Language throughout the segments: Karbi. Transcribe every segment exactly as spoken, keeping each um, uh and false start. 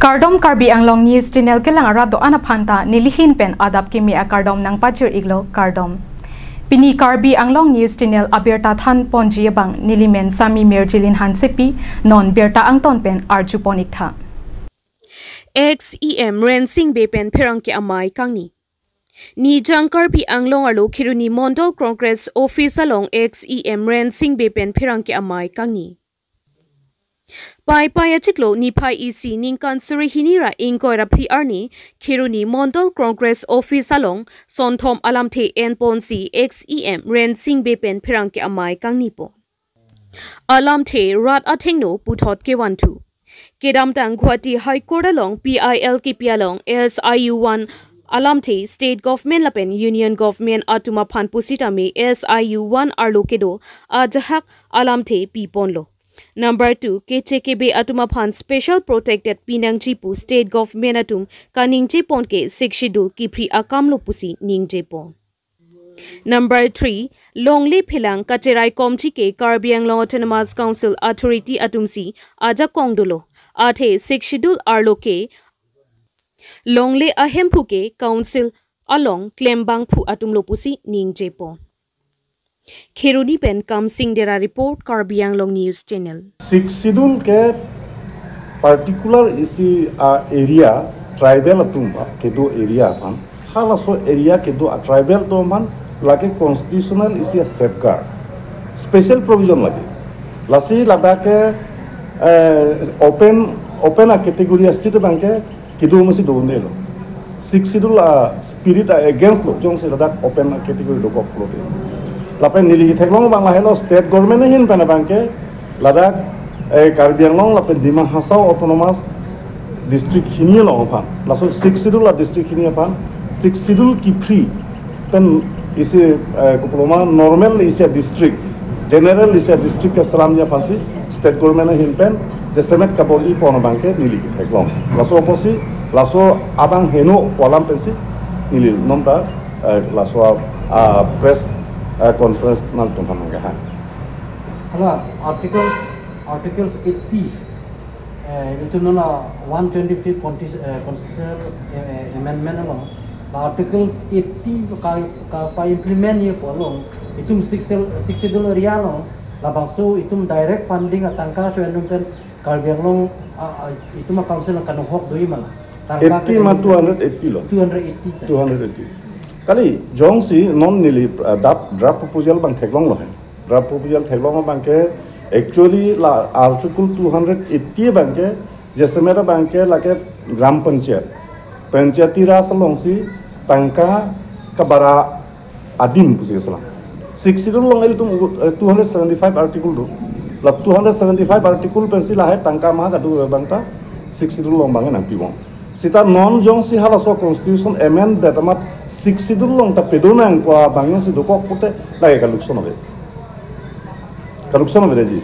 Kardom, Karbi Anglong News Channel kelang arat do-an aphan ta nelihin pen adap kimi akardom nangpajir-iklo, kardom. Pini Karbi Anglong News Channel abirta thanponji abang nelimen Sami Mirjilin Hansepi, non birta angton pen arjupon-iktha. Ex E M Rensing Bey pen pherangke amei kangni. Nijang Karbi Anglong arlo Kheroni Mondol Congress Office along ex E M Rensing Bey pen pherangke amei kangni. Paipai achiklo niphai isi ningkan suri hini ra ingkoi ra phli arni Kheroni Mondol Congress Office along sonthom alamthe enponsi ex E M Rensing Bey pen pherangke amei kangnipo. Alamthe rat athengno puthot kevanthu. Kedamtang Guwahati High Court along P I L kipi along S I U one alamthe state government lapen union government atum aphan pusitame S I U one arlo kedo ajahak alamthe piponlo. Number two, keche kebe atum aphan special protected pinangji pu state government atum kaningjepon ke Sixth Schedule kiphri akamlo pusi ningjepon. Number three, longle phelang kacherai komji ke Karbi Anglong Autonomous Council Authority atumsi ajakong dolo. Athe Sixth Schedule arlo ke longle ahemphu ke council along klembangphu atumlo pusi ningjepon. Kheroni pen Kamsing Dera report, Karbi Anglong News Channel. Sixth Schedule ke particular isi a-area, tribal atum ba kedo area aphan, halaso area kedo a-tribal atum aphan lake constitutional isi a-safeguard, special provision lake. Lasi ladak ke, eh, open, open a-category a-seat abang ke kedo masi do-un-elo. Sixth Schedule a-spirit a-against lo, jongsi ladak open a-category dokok pulote. Lapen neli theklong abang lahelo, state government ahin pen abang ke ladak, eh, Karbi Anglong lapen Dima Hasao Autonomous District hini along aphan, laso Sixth Schedule a-district hini aphan Sixth Schedule kiphri pen isi, eh, kopiloma normal isi a-district, general isi a-district keselamji aphansi state government ahin pen jasemet kabor-ipon abang ke neli ketheklong. Laso apotsi, laso abang heno pu alam pensi neli non ta, eh, laso a, a, press, eh, conference nangtum aphan nangkehang. Hala, articles, articles eighty, eh, itum non a one twenty-fifth consti-, eh, constitutional, eh, eh, amendment along, la article eighty ka, kapa-implement-ji pu along, itum sixth, sixth schedule area along, labangso itum direct funding atangka cho-en dun pen Karbi Anglong, a, a, itum a-council kanghok do-i ma la? Tangka eighty ma ke two hundred eighty lo? Two hundred eighty ta. Two hundred eighty. Kali, jongsi non neli, uh, draft, draft proposal abang theklonglo he. Draft proposal theklong abang ke, actually la article two hundred eighty abang ke, jasemet abang ke lake Gram Panchayat, Panchayati Raj alongsi tangka kabara adim pusi keselam. Sixth Schedule along ilitum, eh, two hundred seventy-five article do. La two hundred seventy-five article pensi lahai tangka maha kadu abang ta Sixth Schedule along abang nangpibom. Seta non jongsi halaso constitution amend det amat Sixth Schedule along ta pedonang pu abang jongsi dokok pulote lake kalukson ave. Kalukson aveji.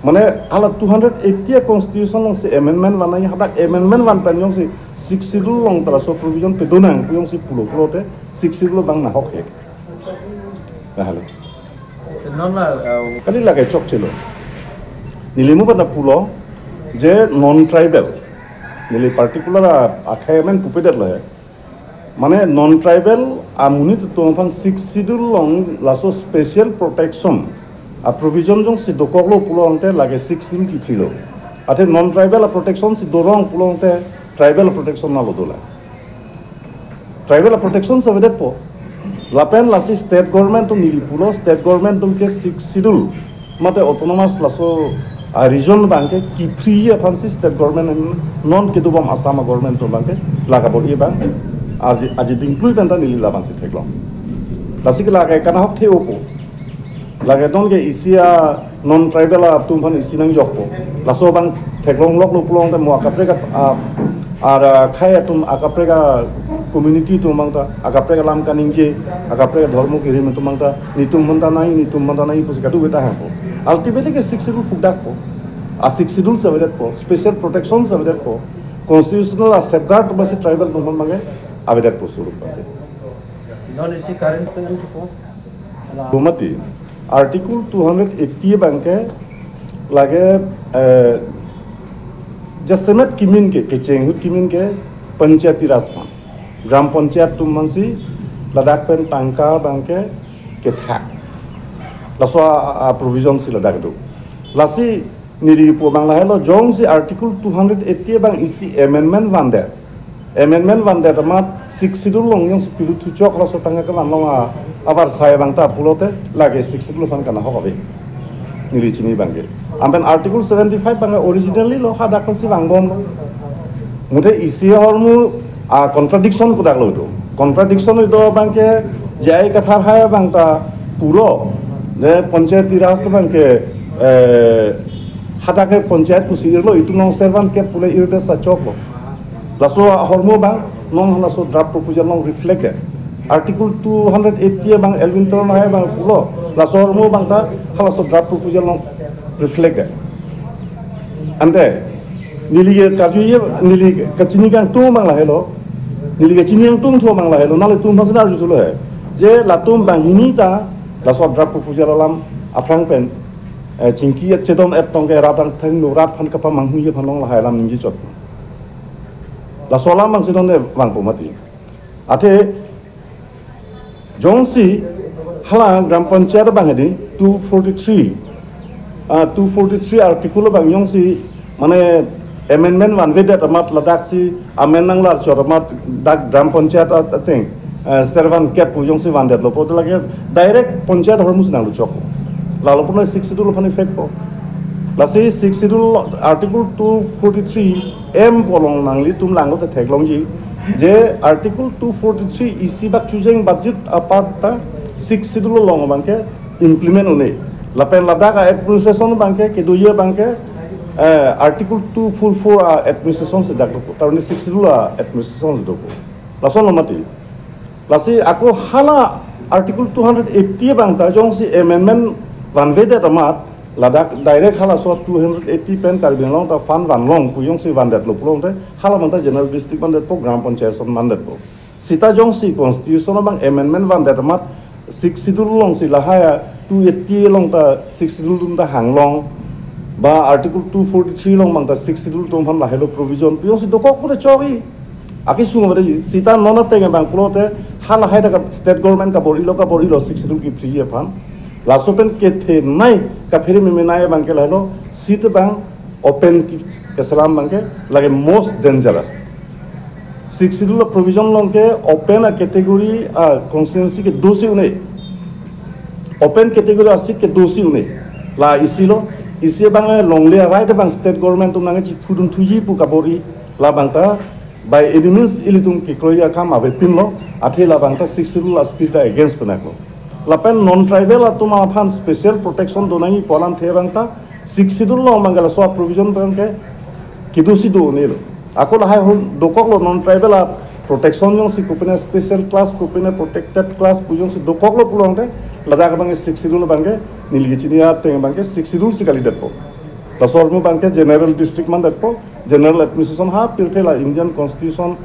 Mane hala two hundred eighty a-constitution alongsi amendment van nangji, hadak amendment van pen jongsi Sixth Schedule along ta laso provision pedonang pu jongsi pulo pulote Sixth Schedule abang nahok he. Nahalo. Non la, uh, kali lake chokchelo. Neli mo bana pulo je non-tribal. Neli particular a, akhai amen pupedetlo he. Mane non-tribal amonit atum aphan Sixth Schedule along laso special protection a-provision jongsi dokoklo pulo tangte lake Sixth Schedule kiphrilo. Athe non-tribal a-protection si dorong pulo tangte tribal protection nalo dolang. Tribal protection si avedetpo. Lapen lasi state government atum neli pulo, state government atum ke Sixth Schedule mate autonomous laso a-region abang ke kiphriji aphansi state government non kedobom Assam government atum abang ke la kabor-i abang aji, aji dingklui pen ta neli labangsi theklong. Lasi ke lake kanahok the-opo. Lake non ke isi a non-tribal atum aphan isi nangjokpo. Laso abang theklong loklo pulo tangte mo akaprek a, a, akhai atum, akaprek a-community atum abang ta, akaprek alam kaningje, akaprek a-dhormo kirim atum abang ta, netum aphan ta nai, netum aphan ta nai pusi kadokave ta hangpo. Ultimately ke Sixth Schedule pukdakpo. A-Sixth Schedule si avedetpo, special protection si avedetpo, constitutional a-safeguard atum si tribal atum aphan abang ke avedetpo surup abang ke. Non isi current pen ko. Bumati, Article two hundred eighty abang ke lake, eh, Jasemet kimin ke, kecheng ahut kimin ke, Panchayati Raj aphan. Gram Panchayat atum aphansi ladak pen tangka abang ke kethak. Laso a, a, provision si ladak do. Lasi neli pu abang lahelo, jongsi Article two hundred eighty abang isi amendment vandet. Amendment vandet amat Sixth Schedule along jongsi pilut thuchok laso tangka kevan along a, avarsai abang ta pulote lake Sixth Schedule aphan kanahok ave. Neli chini abang ke. Anpen Article seventy-five abang originally lo hadak si vangbomlo. Mute isi ahormu a contradiction kodak lo do. Contradiction do abang ke J I Kathar hai abang ta pulo. De Panchayati Raj abang ke, eh, hadak ke Panchayat pusi irlo, itum along servant ke pule irdet sa choklo. Laso ahormu abang non laso draft proposal along reflect det. Article two hundred eighty abang Elwin Teron hai abang pulo. Laso ahormu abang ta halaso draft proposal along reflect det. Ante neli ke karju ye, neli kachini kangtung abang lahelo. Neli kachini kangtungthu abang lahelo. Nanglitum aphansi arjuthulo he. Je latum banghini ta laso draft proposal alam aphrang pen, eh, chingki et chedon et tong ke rat angthengno rat aphan kapamanghu ye aphan along lahai alam ningje chot. Laso alam abangsi non de vangpo mati. Athe jongsi hala Gram Panchayat abang hedi two forty-three, ah, two forty-three article abang jongsi mane amendment vanvedet amat ladak si amend nanglar chot amat dak Gram Panchayat at-, ateng, eh, servant kep pu jongsi vandetlo pulote lake direct Panchayat ahormu si nangluchok. Lalo pulote Sixth Schedule aphan effect po. Lasi Sixth Schedule Article two forty-three M pu along nanglitum langlo te theklongji. Je Article two forty-three isi bak chujeng budget apart ta Sixth Schedule along abang ke implement un-e. Lapen ladak a administration abang ke, kedo ye abang ke, eh, Article two forty-four a administration si dak dopo. Taruni Sixth Schedule a administration si dopo. Lason lo mati. Lasi ako hala Article two hundred eighty abang ta jongsi amendment vanvedet amat, ladak direct halaso two hundred eighty pen Karbi Anglong ta fund vanlong pu jongsi vandetlo pulote, hala abang ta general district vandetpo, Gram Panchayat son vandetpo. Seta jongsi constitution abang amendment vandet amat Sixth Schedule alongsi lahai a two eighty along ta Sixth Schedule atum ta hanglong, ba Article two forty-three along abang ta Sixth Schedule atum aphan lahelo provision pu jongsi dokok pura chori. Akesung ave, seta non ateng abang pulote halahai ta ka state government kabor-ilo, kabor-ilo Sixth Schedule kiphriji aphan. Laso pen kethenei kaphere memenei abang ke lahelo seat abang open ke, keselam abang ke lake most dangerous. Sixth Schedule provision along ke open a category a constituency kedosi un-e. Open category a seat kedosi un-e. La isi lo, isi abang longle a right abang state government atum nangchiphudun thuji pu kabor-i, labang ta by any means ilitum kekroi akam avepinlo, athe labang ta Sixth Schedule a spirit against penaklo. Lapen non-tribal atum aphan special protection donangji pu alamthe abang ta Sixth Schedule along abang ke laso provision abang ke kedosi do un-elo. Ako lahai ahut dokoklo non-tribal a protection jongsi kopine special class, kopine protected class pu jongsi dokoklo pulote ladak abang ke Sixth Schedule abang ke neli kechini ateng abang ke Sixth Schedule si kalidetpo. Laso ahormu abang ke general district mandetpo, general administration ha pirthe la Indian Constitution,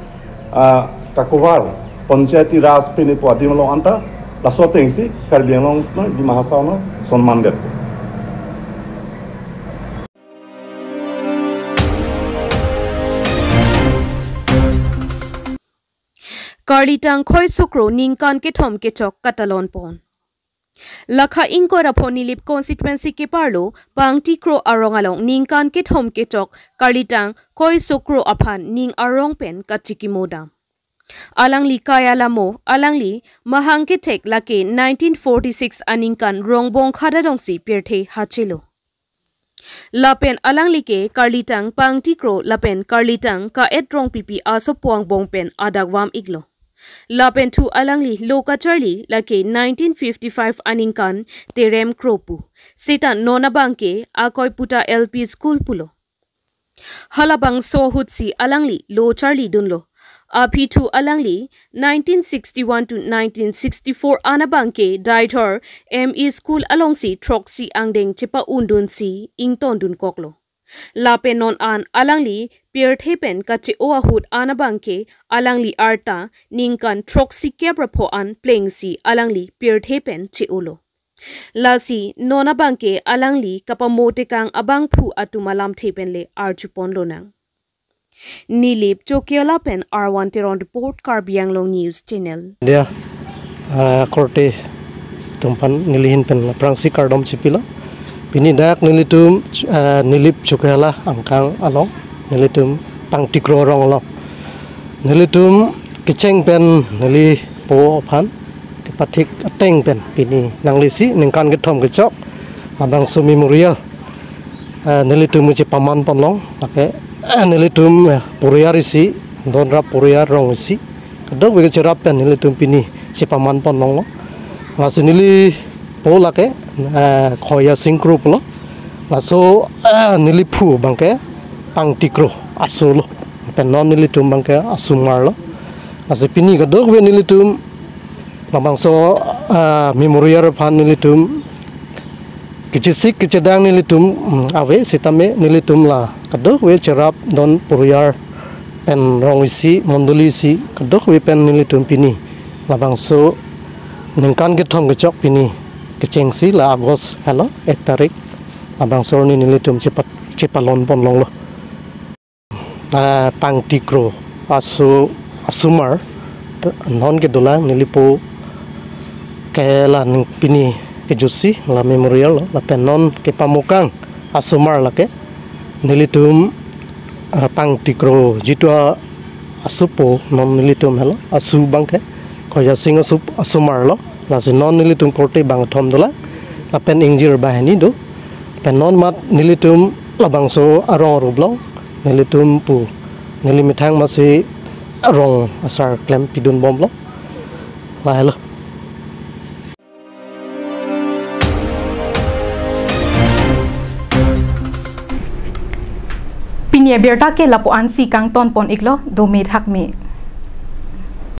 ah, kakovar Panchayati Raj pini pu adim along anta laso atengsi Karbi Anglong no Dima Hasao no son mandetpo. Karlitang Khoi Sukro ningkan kethom kechok katalon pon. Lakha ingkoi ra pho Nilip constituency keparlo Pangtikro arong along ningkan kethom kechok Karlitang Khoi Sukro aphan ning arong pen kachikimo dam. Alangli kai alamo, alangli mahang kethek lake nineteen forty-six aningkan Rongbong khada dongsi pirthe hachelo. Lapen alangli ke Karlitang Pangtikro lapen Karlitang Ka-et Rongpipi asopo angbong pen adakvam iklo. Lapen thu alangli lo kacharli lake nineteen fifty-five aningkan Terem Kro pu. Seta non abang ke Akoiputa L P School pulo. Halabangso ahutsi alangli lo charlidunlo. Aphi thu alangli nineteen sixty-one to nineteen sixty-four an abang ke Deithor M E School alongsi throksi angdeng chepa-undunsi ingtondunkoklo. Lapen non an alangli pirthe pen kache-o ahut an abang ke alangli arta ningkan throksi kep ra pho an plengsi alangli pirthe pen che-olo. Lasi non abang ke alangli kapamotekang abangphu atum alamthe pen le arjupon lonang. Nilip Chokiola pen R one Teron report, Karbi Anglong News Channel. Dia, ah, korte atum aphan nelihin pen aphrangsi kardom chipilo. Pini dak nelitum, ah, Nilip Chokiola angkang along, nelitum Pangtikro rong along. Nelitum kecheng pen nelipo aphan kepathik ateng pen pini nanglisi ningkan kethom kechok labangso memorial, eh, nelitum chepaman ponlong, lake, eh, nelitum, eh, poriyar isi, donrap poriyar rong isi, kadokave cherap pen nelitum pini chepaman ponlonglo. Lasi nelipo lake, eh, Khoyasing Kro pulo. Laso, eh, neliphu abangke Pangtikro aso lo. Pen non nelitum abangke asomar lo. Lasi pini kadokave nelitum labangso, ah, memorial aphan nelitum kechesik kechedang nelitum, mm, ave sitame nelitum la kadokave cherap don poriyar pen rong isi, mondoli isi, kadokave pen nelitum pini labangso ningkan kethom kechok pini kechengsi la August helo ek tarik, labangso arni nelitum chepa-, chepalon ponlonglo. Ah, Pangtikro aso, asomar non kedolang nelipo ke la ning pini kejutsi la memorial lo, lapen non kepamokang asomar lake nelitum, ah, Pangtikro jitu a-, asopo non nelitum helo, aso abangke Khoyasing aso, asomar lo. Lasi non nelitum korte bangkethom dolang, lapen ingjir banghini do. Pen non mat nelitum labangso arong arup along nelitum pu, neli methang masi arong asar klem pidun bomlo. Lahelo. Pini abirta ke lapu-ansi kangton pon iklo, dome thakme.